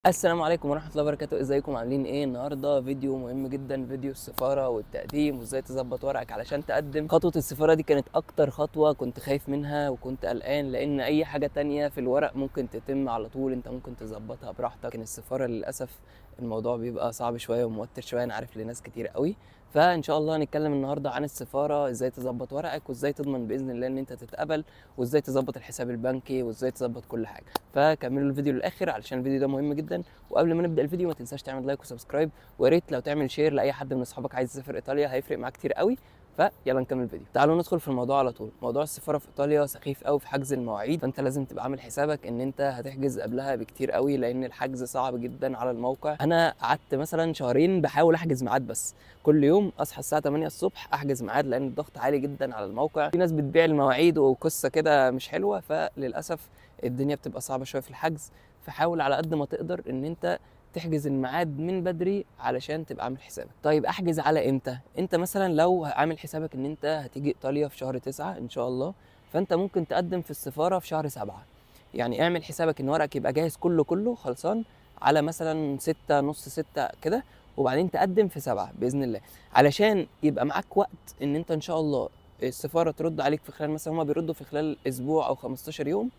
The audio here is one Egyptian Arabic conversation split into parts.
السلام عليكم ورحمة الله وبركاته. ازيكم عاملين ايه؟ النهارده فيديو مهم جدا، فيديو السفارة والتقديم وازاي تظبط ورقك علشان تقدم. خطوة السفارة دي كانت اكتر خطوة كنت خايف منها وكنت قلقان، لان اي حاجة تانية في الورق ممكن تتم على طول، انت ممكن تظبطها براحتك، لكن السفارة للأسف الموضوع بيبقى صعب شوية وموتر شوية، انا عارف لناس كتير قوي. فان شاء الله هنتكلم النهارده عن السفارة، ازاي تظبط ورقك وازاي تضمن باذن الله ان انت تتقبل، وازاي تظبط الحساب البنكي وازاي تظبط كل حاجة. فكملوا الفيديو للاخر علشان الفيديو ده مهم جدا. وقبل ما نبدا الفيديو ما تنساش تعمل like و subscribe، ويا ريت لو تعمل share لاي حد من اصحابك عايز يسافر ايطاليا، هيفرق معاك كتير قوي. فيلا نكمل الفيديو. تعالوا ندخل في الموضوع على طول. موضوع السفارة في ايطاليا سخيف قوي في حجز المواعيد، فانت لازم تبقى عامل حسابك ان انت هتحجز قبلها بكتير قوي، لان الحجز صعب جدا على الموقع. انا قعدت مثلا شهرين بحاول احجز ميعاد، بس كل يوم اصحى الساعة 8 الصبح احجز ميعاد، لان الضغط عالي جدا على الموقع. في ناس بتبيع المواعيد وقصة كده مش حلوة، فللاسف الدنيا بتبقى صعبة شوية في الحجز. فحاول على قد ما تقدر ان انت تحجز الميعاد من بدري علشان تبقى عامل حسابك. طيب احجز على امتى؟ انت مثلا لو عامل حسابك ان انت هتيجي ايطاليا في شهر 9 ان شاء الله، فانت ممكن تقدم في السفارة في شهر 7. يعني اعمل حسابك ان ورقك يبقى جاهز كله خلصان على مثلا 6 نص 6 كده، وبعدين تقدم في 7 باذن الله، علشان يبقى معاك وقت ان انت ان شاء الله السفارة ترد عليك في خلال، مثلا هما بيردوا في خلال اسبوع او 15 يوم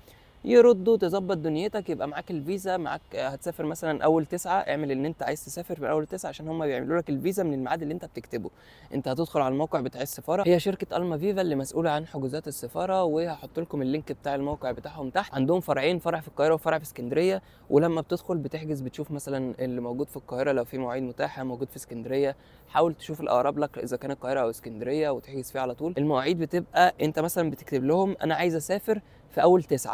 يردوا، تظبط دنيتك، يبقى معاك الفيزا معاك. هتسافر مثلا اول 9، اعمل ان انت عايز تسافر من اول 9 عشان هم بيعملوا لك الفيزا من الميعاد اللي انت بتكتبه. انت هتدخل على الموقع بتاع السفارة، هي شركة الما فيفا اللي مسؤولة عن حجوزات السفارة، وهحط لكم ال link بتاع الموقع بتاعهم تحت. عندهم فرعين، فرع في القاهرة وفرع في اسكندرية. ولما بتدخل بتحجز، بتشوف مثلا اللي موجود في القاهرة لو في مواعيد متاحة، موجود في اسكندرية حاول تشوف الاقرب لك اذا كان القاهرة او اسكندرية وتحجز فيه على طول. المواعيد بتبقى انت مثلا بتكتب لهم انا عايز اسافر في اول 9،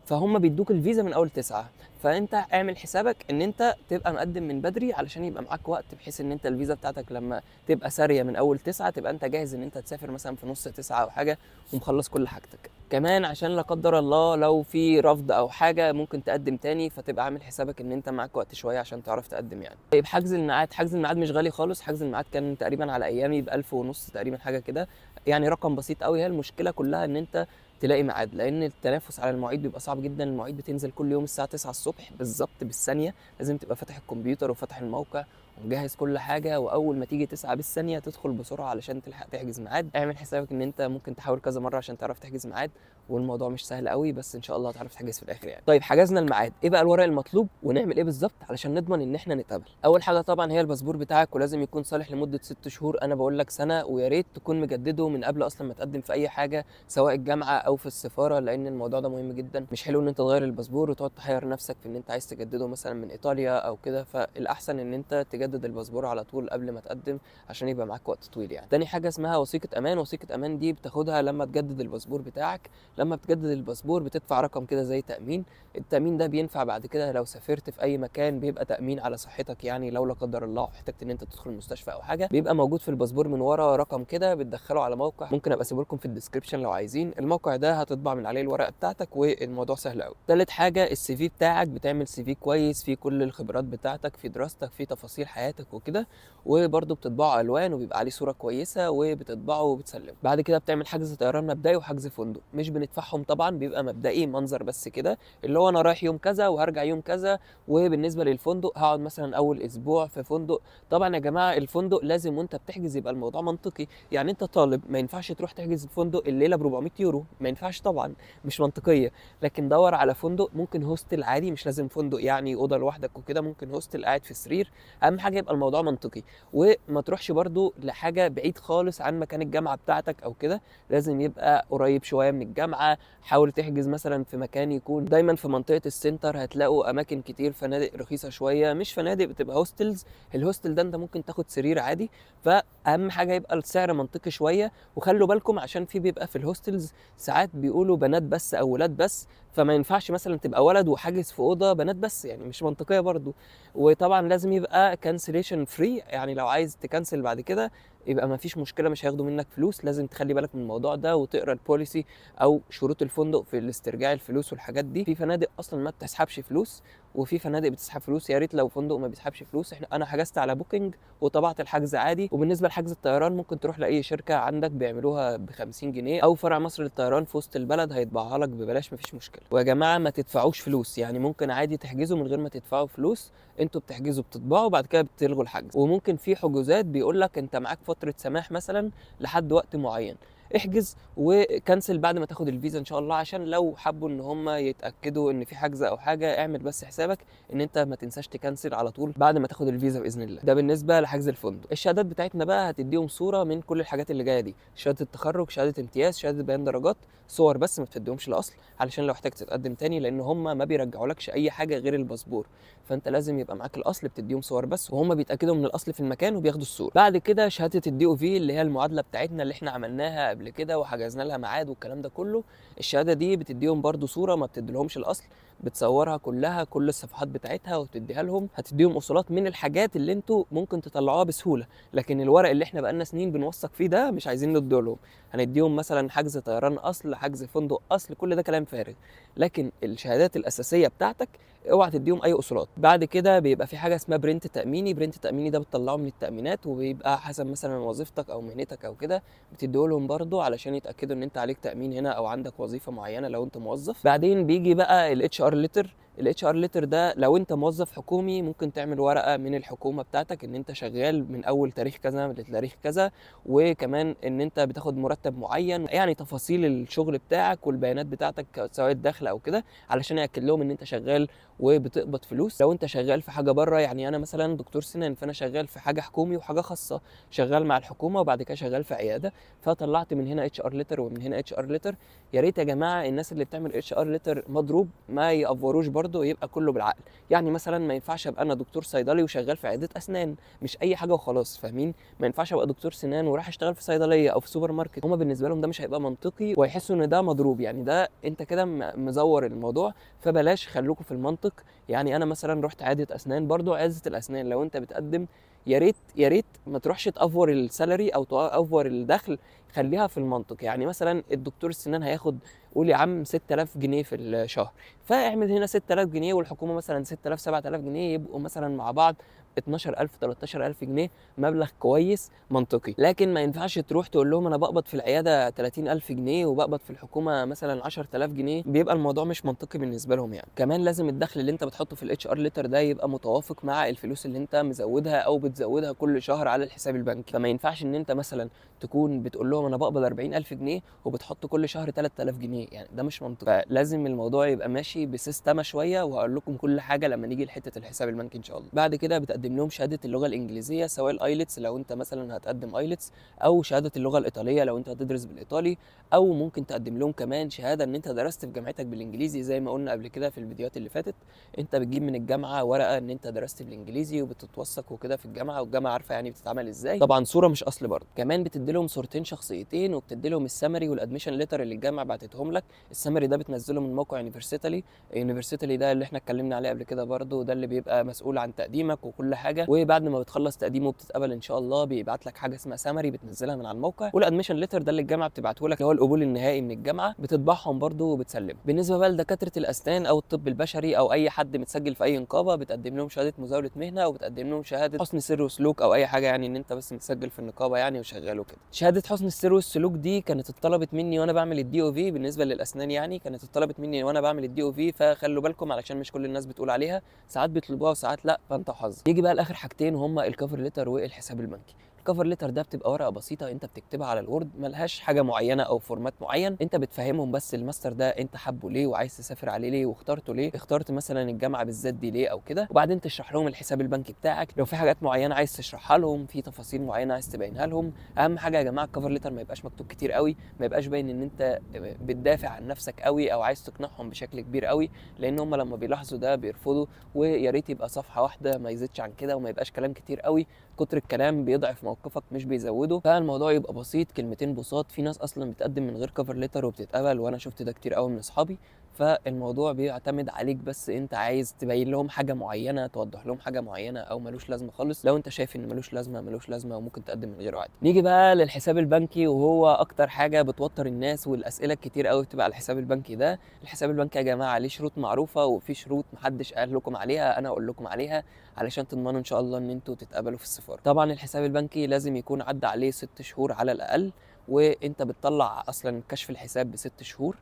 فهم بيدوك الفيزا من اول 9. فانت اعمل حسابك ان انت تبقى مقدم من بدري علشان يبقى معاك وقت، بحيث ان انت الفيزا بتاعتك لما تبقى ساريه من اول 9 تبقى انت جاهز ان انت تسافر مثلا في نص 9 او حاجة ومخلص كل حاجتك. كمان عشان لا قدر الله لو في رفض او حاجة ممكن تقدم تاني، فتبقى عامل حسابك ان انت معاك وقت شوية عشان تعرف تقدم يعني. طيب حجز الميعاد، حجز الميعاد مش غالي خالص. حجز الميعاد كان تقريبا على ايامي ب1500 تقريبا، حاجة كده يعني، رقم بسيط قوي. هي المشكلة كلها ان انت تلاقي ميعاد، لان التنافس على المواعيد بيبقى صعب جدا. المواعيد بتنزل كل يوم الساعة 9 الصبح بالظبط بالثانية، لازم تبقى فاتح الكمبيوتر وفاتح الموقع ومجهز كل حاجة، واول ما تيجي 9 بالثانية تدخل بسرعة علشان تلحق تحجز ميعاد. اعمل حسابك ان انت ممكن تحاول كذا مرة عشان تعرف تحجز ميعاد، والموضوع مش سهل قوي، بس ان شاء الله هتعرف تحجز في الاخر يعني. طيب حجزنا الميعاد، ايه بقى الورق المطلوب ونعمل ايه بالظبط علشان نضمن ان احنا نتقبل؟ اول حاجة طبعا هي الباسبور بتاعك، ولازم يكون صالح لمدة 6 شهور، انا بقول لك سنة، ويا ريت تكون مجدده من قبل اصلا ما تقدم في اي حاجة سواء الجامعة او في السفارة، لان الموضوع ده مهم جدا. مش حلو ان انت تغير الباسبور وتقعد تحير نفسك في ان انت عايز تجدده مثلا من ايطاليا او كده، فالاحسن ان انت تجدد الباسبور على طول قبل ما تقدم عشان يبقى معاك وقت طويل يعني. تاني حاجة اسمها وثيقة امان. وثيقة امان دي بتاخدها لما تجدد الباسبور بتاعك. لما بتجدد الباسبور بتدفع رقم كده زي تأمين، التأمين ده بينفع بعد كده لو سافرت في أي مكان، بيبقى تأمين على صحتك يعني، لو لا قدر الله احتجت إن أنت تدخل المستشفى أو حاجة، بيبقى موجود في الباسبور من ورا رقم كده بتدخله على موقع، ممكن أبقى أسيبه لكم في ال description لو عايزين. الموقع ده هتطبع من عليه الورقة بتاعتك والموضوع سهل قوي. تالت حاجة ال CV بتاعك، بتعمل CV كويس فيه كل الخبرات بتاعتك، في دراستك، في تفاصيل حياتك وكده، وبرده بتطبعه ألوان وبيبقى عليه صورة كويسة وبتطبعه وبتسلمه. بعد كده بتعمل حجز طيران مبدئي وحجز فندق، مش بندفعهم طبعا، بيبقى مبدئي منظر بس كده، اللي هو انا رايح يوم كذا وهرجع يوم كذا. وبالنسبة للفندق هقعد مثلا اول اسبوع في فندق. طبعا يا جماعة الفندق لازم وانت بتحجز يبقى الموضوع منطقي، يعني انت طالب ما ينفعش تروح تحجز فندق الليلة ب 400 يورو، ما ينفعش طبعا، مش منطقية. لكن دور على فندق، ممكن hostel عادي، مش لازم فندق يعني اوضة لوحدك وكده، ممكن hostel قاعد في سرير، اهم حاجة يبقى الموضوع منطقي. وما تروحش برضو لحاجة بعيد خالص عن مكان الجامعة بتاعتك او كده، لازم يبقى قريب شوية من الجامعة. حاول تحجز مثلا في مكان يكون دايما في منطقة ال center، هتلاقوا اماكن كتير فنادق رخيصة شوية، مش فنادق بتبقى hostels. ال hostel ده انت ممكن تاخد سرير عادي، فاهم حاجة يبقى السعر منطقي شوية. وخلوا بالكم عشان في بيبقى في ال hostels ساعات بيقولوا بنات بس او ولاد بس، فما ينفعش مثلا تبقى ولد وحاجز في اوضة بنات بس، يعني مش منطقية برضو. وطبعا لازم يبقى cancellation free، يعني لو عايز تكنسل بعد كده يبقى ما فيش مشكلة، مش هياخدوا منك فلوس. لازم تخلي بالك من الموضوع ده وتقرا ال policy او شروط الفندق في الاسترجاع الفلوس والحاجات دي. في فنادق اصلا ما بتسحبش فلوس، وفي فنادق بتسحب فلوس. يا ريت لو فندق ما بيسحبش فلوس. انا حجزت على Booking وطبعت الحجز عادي. وبالنسبة لحجز الطيران ممكن تروح لاي شركة عندك بيعملوها ب 50 جنيه، او فرع مصر للطيران في وسط البلد هيطبعها لك ببلاش، مفيش مشكلة. ويا جماعة ما تدفعوش فلوس، يعني ممكن عادي تحجزوا من غير ما تدفعوا فلوس، انتوا بتحجزوا بتطبعوا وبعد كده بتلغوا الحجز. وممكن في حجوزات بيقول لك انت معاك فترة سماح مثلا لحد وقت معين، احجز وكنسل بعد ما تاخد الفيزا ان شاء الله، عشان لو حبوا ان هم يتاكدوا ان في حجز او حاجة. اعمل بس حسابك ان انت ما تنساش تكنسل على طول بعد ما تاخد الفيزا باذن الله. ده بالنسبة لحجز الفندق. الشهادات بتاعتنا بقى هتديهم صوره من كل الحاجات اللي جاية دي: شهادة التخرج، شهادة امتياز، شهادة بيان درجات، صور بس ما بتديهمش الاصل علشان لو احتاجت تتقدم تاني، لان هم ما بيرجعولكش اي حاجة غير الباسبور، فانت لازم يبقى معاك الاصل. بتديهم صور بس وهم بيتاكدوا من الاصل في المكان وبياخدوا الصورة. بعد كده شهادة ال DOV اللي هي المعادلة بتاعتنا اللي احنا عملناها قبل كده وحجزنا لها ميعاد والكلام ده كله، الشهادة دي بتديهم برده صوره، ما بتديلهمش الاصل، بتصورها كلها كل الصفحات بتاعتها وبتديها لهم. هتديهم اصولات من الحاجات اللي انتوا ممكن تطلعوها بسهولة، لكن الورق اللي احنا بقالنا سنين بنوثق فيه ده مش عايزين نديه لهم. هنديهم مثلا حجز طيران اصل، حجز فندق اصل، كل ده كلام فارغ، لكن الشهادات الاساسية بتاعتك اوعى تديهم اي اصولات. بعد كده بيبقى في حاجة اسمها print تاميني. print تاميني ده بتطلعه من التامينات، وبيبقى حسب مثلا وظيفتك او مهنتك او كده، بتديه لهم برده علشان يتاكدوا ان انت عليك تامين هنا او عندك وظيفة معينة لو انت موظف. بعدين بيجي بقى ال HR letter. ال HR letter ده لو انت موظف حكومي ممكن تعمل ورقة من الحكومة بتاعتك ان انت شغال من اول تاريخ كذا لتاريخ كذا، وكمان ان انت بتاخد مرتب معين، يعني تفاصيل الشغل بتاعك والبيانات بتاعتك سواء الدخل او كده، علشان ياكد لهم ان انت شغال وبتقبض فلوس. لو انت شغال في حاجة بره، يعني انا مثلا دكتور سنان، فانا شغال في حاجة حكومي وحاجه خاصة، شغال مع الحكومة وبعد كده شغال في عيادة، فطلعت من هنا HR letter ومن هنا HR letter. يا ريت يا جماعة الناس اللي بتعمل HR letter مضروب ما يأفوروش برضه، يبقى كله بالعقل. يعني مثلا ما ينفعش ابقى انا دكتور صيدلي وشغال في عيادة اسنان، مش اي حاجة وخلاص، فاهمين؟ ما ينفعش ابقى دكتور سنان وراح اشتغل في صيدلية او في سوبر ماركت، هما بالنسبة لهم ده مش هيبقى منطقي وهيحسوا ان ده مضروب، يعني ده انت كده مزور الموضوع. فبلاش، خلوكم في المنطق. يعني انا مثلا رحت عيادة اسنان، برضو عيادة الاسنان لو انت بتقدم يا ريت يا ريت ما تروحش تأفور ال salary او تأفور الدخل، خليها في المنطق. يعني مثلا الدكتور السنان هياخد قول يا عم 6000 جنيه في الشهر، فاعمل هنا 6000 جنيه والحكومة مثلا 6000 7000 جنيه، يبقوا مثلا مع بعض 12000 13000 جنيه، مبلغ كويس منطقي. لكن ما ينفعش تروح تقول لهم انا بقبض في العيادة 30000 جنيه وبقبض في الحكومة مثلا 10000 جنيه، بيبقى الموضوع مش منطقي بالنسبة لهم. يعني كمان لازم الدخل اللي انت بتحطه في ال HR letter ده يبقى متوافق مع الفلوس اللي انت مزودها او بتزودها كل شهر على الحساب البنكي. فما ينفعش ان انت مثلا تكون بتقول لهم انا بقبض 40000 جنيه وبتحط كل شهر 3000 جنيه، يعني ده مش منطقي. فلازم الموضوع يبقى ماشي ب system شوية، وهقول لكم كل حاجة لما نيجي لحته الحساب البنكي ان شاء الله. بعد كده بتقدم لهم شهادة اللغة الانجليزية، سواء ال IELTS لو انت مثلا هتقدم IELTS، او شهادة اللغة الايطالية لو انت هتدرس بالايطالي، او ممكن تقدم لهم كمان شهادة ان انت درست في جامعتك بالانجليزي زي ما قلنا قبل كده في الفيديوهات اللي فاتت. انت بتجيب من الجامعة ورقة ان انت درست بالانجليزي وبتتوثق وكده في الجامعة، والجامعة عارفه يعني بتتعمل ازاي. طبعا صوره مش اصل برضه. كمان بتدي لهم صورتين شخصيتين، وبتدي لهم ال summary وال admission letter اللي الجامعة بعتتهم لك. ال summary ده بتنزله من موقع Universitaly. Universitaly ده اللي احنا اتكلمنا عليه قبل كده برضه، ده اللي بيبقى مسؤول عن تقديمك وكل حاجة. وبعد ما بتخلص تقديمه وبتتقبل ان شاء الله بيبعت لك حاجة اسمها summary بتنزلها من على الموقع، وال admission letter ده اللي الجامعة بتبعته لك اللي هو القبول النهائي من الجامعة، بتطبعهم برضه وبتسلمه. بالنسبة بقى لدكاتره الاسنان او الطب البشري او اي حد متسجل في اي نقابة، بتقدم لهم شهادة مزاولة مهنة، وبتقدم لهم شهادة حسن سير وسلوك او اي حاجة، يعني ان انت بس متسجل في النقابة يعني وشغال وكده. شهادة حسن السير والسلوك دي كانت اتطلبت مني وانا بعمل ال DOV بالنسبة للاسنان، يعني كانت اتطلبت مني وانا بعمل ال DOV، فخلوا بالكم علشان مش كل الناس بتقول عليها، ساعات بيطلبوها وساعات لا، فانت حظ. يجي بقى لاخر حاجتين وهما ال cover letter والحساب البنكي. ال cover letter ده بتبقى ورقة بسيطة انت بتكتبها على ال Word، ملهاش حاجة معينة او format معين، انت بتفهمهم بس الماستر ده انت حابة ليه وعايز تسافر عليه ليه واخترته ليه، اخترت مثلا الجامعة بالذات دي ليه او كده. وبعدين تشرح لهم الحساب البنكي بتاعك، لو في حاجات معينة عايز تشرحها لهم، في تفاصيل معينة عايز تبينها لهم. اهم حاجة يا جماعة ال cover letter ما يبقاش مكتوب كتير قوي، ما يبقاش باين ان انت بتدافع عن نفسك قوي او عايز تقنعهم بشكل كبير قوي، لان هم لما بيلاحظوا ده بيرفضوا. ويا ريت يبقى صفحة واحدة ما يزيدش عن كده، وما يبقاش كلام كتير قوي، كتر الكلام بيضعف موقفك مش بيزوده. فالموضوع يبقى بسيط، كلمتين بساط. في ناس اصلا بتقدم من غير cover letter وبتتقبل، وانا شفت ده كتير قوي من اصحابي. فالموضوع بيعتمد عليك بس، انت عايز تبين لهم حاجة معينة، توضح لهم حاجة معينة، او ملوش لازمه خالص. لو انت شايف ان ملوش لازمه ملوش لازمه، وممكن تقدم من غيره عادي. نيجي بقى للحساب البنكي، وهو اكتر حاجة بتوتر الناس، والاسئلة الكتير قوي بتبقى على الحساب البنكي ده. الحساب البنكي يا جماعة عليه شروط معروفة، وفي شروط محدش قال لكم عليها، انا اقول لكم عليها علشان تضمنوا ان شاء الله ان انتوا تتقبلوا في السفارة. طبعا الحساب البنكي لازم يكون عدى عليه 6 شهور على الاقل، وانت بتطلع اصلا كشف الحساب ب6 شهور،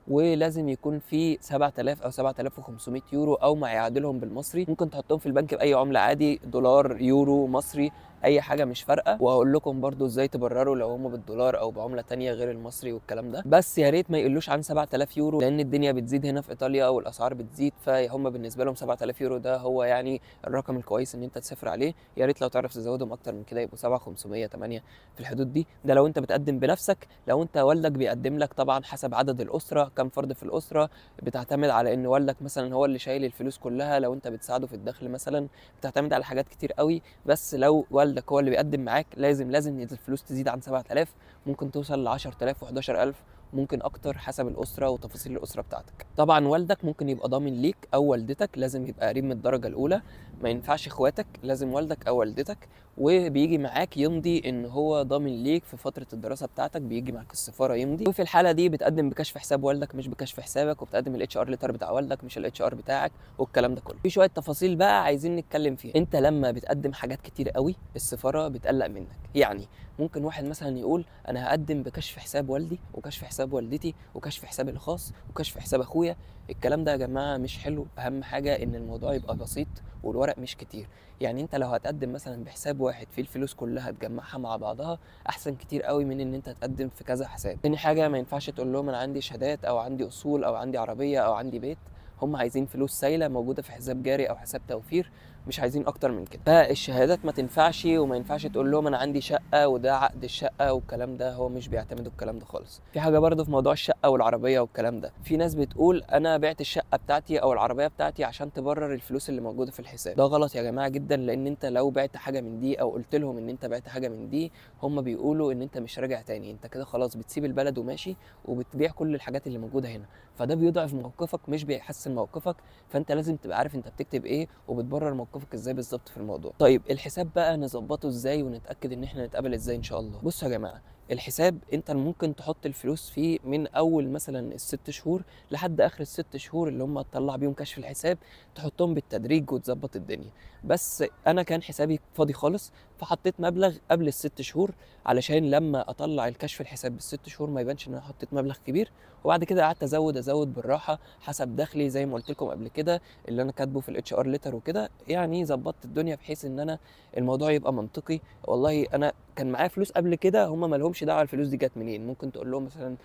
ولازم يكون في 7000 او 7500 يورو او ما يعادلهم بالمصري. ممكن تحطهم في البنك باي عمله عادي، دولار، يورو، مصري، اي حاجة مش فارقه. وهقول لكم برضو ازاي تبرروا لو هم بالدولار او بعمله تانية غير المصري والكلام ده، بس يا ريت ما يقلوش عن 7000 يورو، لان الدنيا بتزيد هنا في ايطاليا والاسعار بتزيد، فهم بالنسبة لهم 7000 يورو ده هو يعني الرقم الكويس ان انت تسافر عليه. يا ريت لو تعرف تزودهم اكتر من كده، يبقوا 7500 8 في الحدود دي. ده لو انت بتقدم بنفسك. لو انت والدك بيقدم لك طبعا حسب عدد الاسرة، كم فرد في الاسرة، بتعتمد على ان والدك مثلا هو اللي شايل الفلوس كلها، لو انت بتساعده في الدخل مثلا، بتعتمد على حاجات كتير قوي. بس لو والدك هو اللي بيقدم معاك لازم الفلوس تزيد عن 7000، ممكن توصل ل 10000 و11000، ممكن اكتر حسب الاسرة وتفاصيل الاسرة بتاعتك. طبعا والدك ممكن يبقى ضامن ليك او والدتك، لازم يبقى قريب من الدرجة الاولى، ما ينفعش اخواتك، لازم والدك او والدتك، وبيجي معاك يمضي ان هو ضامن ليك في فترة الدراسة بتاعتك، بيجي معاك السفارة يمضي. وفي الحالة دي بتقدم بكشف حساب والدك مش بكشف حسابك، وبتقدم ال HR letter بتاع والدك مش ال HR بتاعك والكلام ده كله. في شوية تفاصيل بقى عايزين نتكلم فيها. انت لما بتقدم حاجات كتير قوي السفارة بتقلق منك. يعني ممكن واحد مثلا يقول انا هقدم بكشف حساب والدي وكشف حساب والدتي وكشف حسابي الخاص وكشف حساب اخويا. الكلام ده يا جماعة مش حلو. اهم حاجة ان الموضوع يبقى بسيط والورق مش كتير. يعني انت لو هتقدم مثلا بحساب واحد فيه الفلوس كلها تجمعها مع بعضها احسن كتير قوي من ان انت تقدم في كذا حساب. تاني حاجة، ما ينفعش تقول لهم انا عندي شهادات او عندي اصول او عندي عربية او عندي بيت. هم عايزين فلوس سايله موجودة في حساب جاري او حساب توفير، مش عايزين اكتر من كده. فالشهادات ما تنفعش، وما ينفعش تقول لهم انا عندي شقه وده عقد الشقة والكلام ده، هو مش بيعتمدوا الكلام ده خالص. في حاجة برضه في موضوع الشقة والعربية والكلام ده، في ناس بتقول انا بعت الشقة بتاعتي او العربية بتاعتي عشان تبرر الفلوس اللي موجودة في الحساب. ده غلط يا جماعة جدا، لان انت لو بعت حاجة من دي او قلت لهم ان انت بعت حاجة من دي، هم بيقولوا ان انت مش راجع تاني، انت كده خلاص بتسيب البلد وماشي وبتبيع كل الحاجات اللي موجودة هنا، فده بيضعف موقفك مش بيحسن موقفك. فانت لازم تبقى عارف انت بتكتب ايه وبتبرر موقفك ازاي بالظبط في الموضوع. طيب الحساب بقى نظبطه ازاي ونتاكد ان احنا نتقابل ازاي ان شاء الله؟ بصوا يا جماعة، الحساب انت ممكن تحط الفلوس فيه من اول مثلا ال6 شهور لحد اخر ال6 شهور اللي هم تطلع بيهم كشف الحساب، تحطهم بالتدريج وتظبط الدنيا. بس انا كان حسابي فاضي خالص، فحطيت مبلغ قبل ال6 شهور علشان لما اطلع الكشف الحساب بال6 شهور ما يبانش ان انا حطيت مبلغ كبير. وبعد كده قعدت ازود بالراحة حسب دخلي زي ما قلت لكم قبل كده اللي انا كاتبه في ال HR letter وكده. يعني ظبطت الدنيا بحيث ان انا الموضوع يبقى منطقي. والله انا كان معايا فلوس قبل كده، هم ما لهمش دعوه الفلوس دي جت منين. ممكن تقول لهم مثلا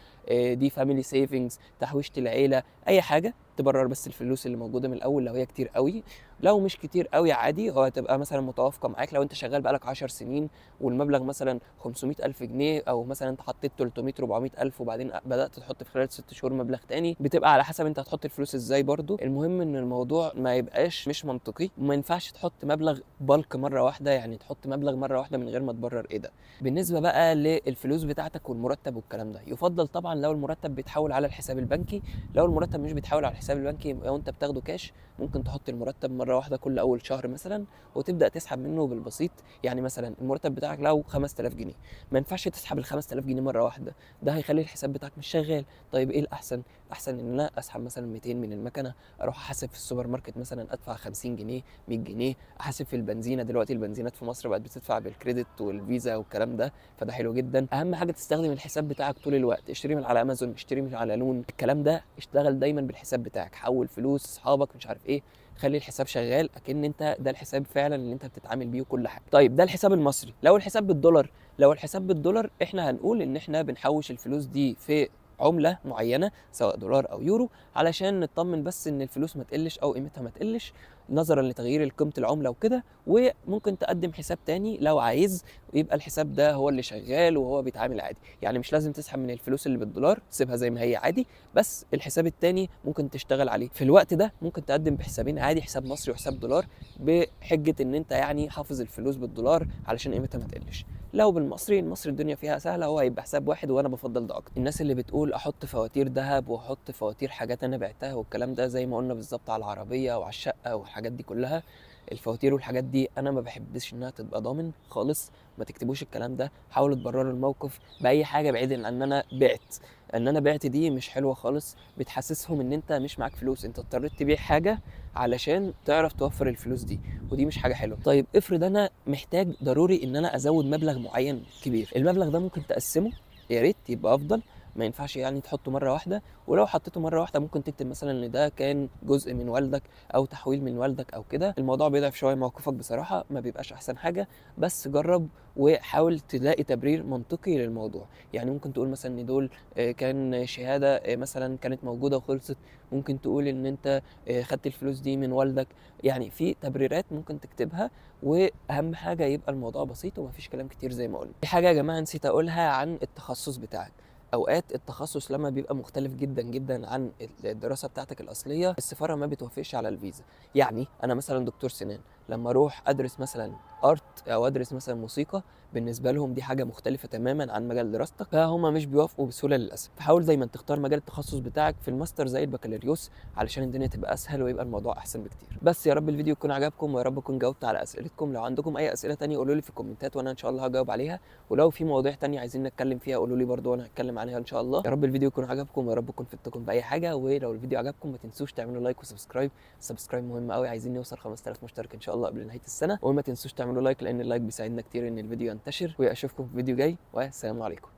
دي family savings، تحويشه العيلة، اي حاجة تبرر بس الفلوس اللي موجودة من الاول لو هي كتير قوي. لو مش كتير قوي عادي، هو هتبقى مثلا متوافقة معاك. لو انت شغال بقالك 10 سنين والمبلغ مثلا 500,000 جنيه، او مثلا انت حطيت 300 400,000 وبعدين بدات تحط في خلال 6 شهور مبلغ تاني، بتبقى على حسب انت هتحط الفلوس ازاي برضو. المهم ان الموضوع ما يبقاش مش منطقي، وما ينفعش تحط مبلغ بالك مرة واحدة، يعني تحط مبلغ مرة واحدة من غير ما تبرر ايه ده. بالنسبة بقى للفلوس بتاعتك والمرتب والكلام ده، يفضل طبعا لو المرتب بيتحول على الحساب البنكي. لو المرتب مش بيتحول على الحساب البنكي لو انت بتاخده كاش، ممكن تحط المرتب مرة واحدة كل اول شهر مثلا وتبدا تسحب منه بالبسيط. يعني مثلا المرتب بتاعك لو 5000 جنيه، ما ينفعش تسحب ال 5000 جنيه مرة واحدة، ده هيخلي الحساب بتاعك مش شغال. طيب ايه الاحسن؟ احسن ان انا اسحب مثلا 200 من المكنه، اروح احاسب في السوبر ماركت مثلا ادفع 50 جنيه 100 جنيه، احاسب في البنزينه. دلوقتي البنزينات في مصر بقت بتدفع بال credit والفيزا والكلام ده، فده حلو جدا. اهم حاجة تستخدم الحساب بتاعك طول الوقت، اشتري من على امازون، اشتري من على نون، الكلام ده. اشتغل دايما بالحساب بتاعك، حول فلوس اصحابك مش عارف ايه، خلي الحساب شغال اكن انت ده الحساب فعلا اللي انت بتتعامل بيه وكل حاجة. طيب ده الحساب المصري. لو الحساب بالدولار، لو الحساب بالدولار احنا هنقول ان احنا بنحوش الفلوس دي في عمله معينة سواء دولار او يورو، علشان نطمن بس ان الفلوس ما تقلش او قيمتها ما تقلش نظرا لتغيير قيمة العملة وكده. وممكن تقدم حساب تاني لو عايز، ويبقى الحساب ده هو اللي شغال وهو بيتعامل عادي. يعني مش لازم تسحب من الفلوس اللي بالدولار، سيبها زي ما هي عادي، بس الحساب التاني ممكن تشتغل عليه في الوقت ده. ممكن تقدم بحسابين عادي، حساب مصري وحساب دولار، بحجة ان انت يعني حافظ الفلوس بالدولار علشان قيمتها ما تقلش. لو بالمصري، المصري الدنيا فيها سهلة، هو هيبقى حساب واحد، وانا بفضل ده اكتر. الناس اللي بتقول احط فواتير ذهب واحط فواتير حاجات انا بعتها والكلام ده، زي ما قلنا بالظبط على العربية وعلى الشقة والحاجات دي كلها، الفواتير والحاجات دي انا ما بحبش انها تبقى ضامن خالص. ما تكتبوش الكلام ده، حاولوا تبرروا الموقف باي حاجة بعيد عن ان انا بعت. ان انا بعت دي مش حلوة خالص، بتحسسهم ان انت مش معاك فلوس، انت اضطريت تبيع حاجة علشان تعرف توفر الفلوس دي، ودي مش حاجة حلوة. طيب افرض انا محتاج ضروري ان انا ازود مبلغ معين كبير، المبلغ ده ممكن تقسمه يا ريت يبقى افضل، ما ينفعش يعني تحطه مرة واحدة. ولو حطيته مرة واحدة ممكن تكتب مثلا ان ده كان جزء من والدك او تحويل من والدك او كده. الموضوع بيضعف شوية موقفك بصراحة، ما بيبقاش احسن حاجة، بس جرب وحاول تلاقي تبرير منطقي للموضوع. يعني ممكن تقول مثلا ان دول كان شهادة مثلا كانت موجودة وخلصت، ممكن تقول ان انت خدت الفلوس دي من والدك. يعني في تبريرات ممكن تكتبها، واهم حاجة يبقى الموضوع بسيط ومفيش كلام كتير زي ما قلنا. في حاجة يا جماعة نسيت اقولها عن التخصص بتاعك. اوقات التخصص لما بيبقى مختلف جدا جدا عن الدراسة بتاعتك الاصلية، السفارة ما بتوافقش على الفيزا. يعني انا مثلا دكتور سنان، لما اروح ادرس مثلا art او ادرس مثلا موسيقى، بالنسبة لهم دي حاجة مختلفة تماما عن مجال دراستك، فهم مش بيوافقوا بسهولة للاسف. فحاول دايما تختار مجال التخصص بتاعك في الماستر زي البكالوريوس علشان الدنيا تبقى اسهل ويبقى الموضوع احسن بكتير. بس يا رب الفيديو يكون عجبكم، ويا رب اكون جاوبت على اسئلتكم. لو عندكم اي اسئلة تانية قولوا لي في الكومنتات وانا ان شاء الله هجاوب عليها، ولو في مواضيع تانية عايزين نتكلم فيها قولوا لي برده وانا هتكلم عليها ان شاء الله. يا رب الفيديو يكون عجبكم، ويا رب اكون فدتكم باي حاجة. ولو الفيديو عجبكم ما تنسوش تعملوا like و subscribe. subscribe مهم قوي، عايزين نوصل 5000 مشترك ان شاء الله قبل نهاية السنة. وما تنسوش تعملوا like لان ال like بيساعدنا كتير ان الفيديو ينتشر. واشوفكم في فيديو جاي، والسلام عليكم.